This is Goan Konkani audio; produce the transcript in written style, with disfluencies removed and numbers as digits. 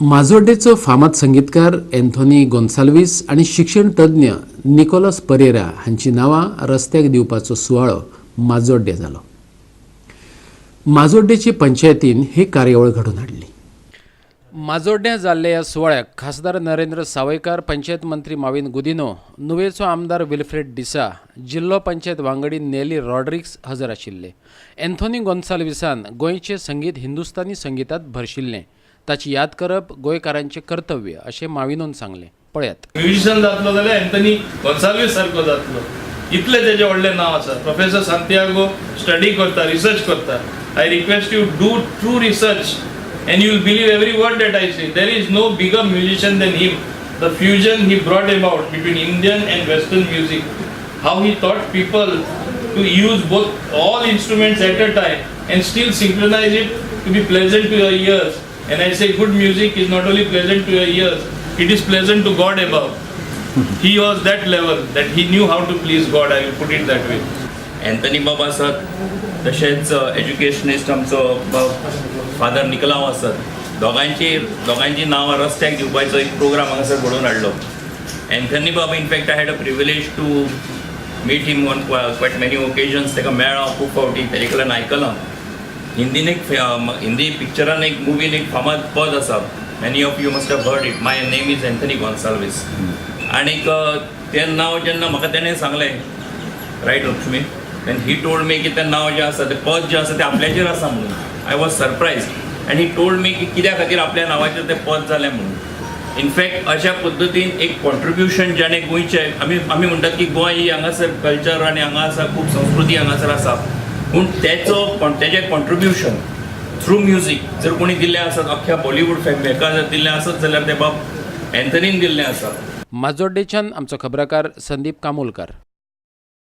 माजोड्डेचो फामाद संगीतकार एन्थोनी गोन्साल्वीस आनी शिक्षण तज्ञ निकोलस परेरा हांची नांवां रस्त्याक दिवपाचो सुवाळो माजोड्डे जालो. माजोड्डेचे पंचायतीन ही कार्यावळ घडोवन हाडली. माजोड्ड्यां जाल्ल्या ह्या सुवाळ्याक खासदार नरेंद्र सावयकार, पंचायत मंत्री माविन गुदिनो, नुवेचो आमदार विल्फ्रेड डिसा, जिल्लो पंचायत वांगडी नेली रॉड्रिक्स हजर आशिल्ले. एन्थोनी गोन्साल्विसान गोंयचें संगीत हिंदुस्तानी संगितांत भरशिल्लें, ताची याद करप गोंयकारांचें कर्तव्य अशें माविनोन सांगलें. पळयात. म्युझिशियन जातलो जाल्यार एन्थनी गोन्साल्वीस सारको जातलो, इतलें तेजें व्हडलें नांव आसा. प्रोफेसर सांतियागो स्टडी करता, रिसर्च करता. I request you, do true research and you will believe every word that I say. There is no bigger musician than him. The fusion he brought about between Indian and Western music, how he taught people to use both, all instruments at a time and still synchronize it to be pleasant to your ears. And I say good music is not only pleasant to your ears, it is pleasant to God above. He was that level that he knew how to please God, I will put it that way. Anthony बाब आसत, तशेंच एज्युकेशनिस्ट आमचो फादर निकलांव आसत, दोगांयची नांवां रस्त्याक दिवपाचो एक प्रोग्राम हांगासर घडोवन हाडलो. एन्थनी बाब, in fact I had a privilege to meet him on quite many occasions. ताका मेळ्ळा खूब फावटी, ताजे कडल्यान आयकलां. हिंदीन एक, हिंदी पिक्चरान एक, मुवीन एक फामाद पद आसा. Many of you must have heard it, "My name is Anthony Gonsalves." आणीक तें नांव जेन्ना म्हाका तेणें सांगलें, right Lakshmi, then he told me की तें नांव जें आसा, तें पद जें आसा तें आपल्याचेर आसा म्हणून. I was surprised and he told me की कित्या खातीर आपल्या नांवाचेर तें पद जालें म्हणून. इनफॅक्ट अशा पद्दतीन एक कॉन्ट्रिब्युशन ज्याणें गोंयचें, आमी म्हणटात की गोंय ही हांगासर कल्चर आनी हांगा आसा खूब संस्कृती हांगासर आसा, पूण तेजें कॉन्ट्रिब्युशन थ्रू म्युजीक जर कोणी दिल्लें आसत, अख्ख्या बॉलिवूड फॅमिली हेका जर दिल्लें आसत जाल्यार तें बाब एन्थनीन दिल्लें आसा. माजोड्डेच्यान आमचो खबराकार संदीप कामोलकर.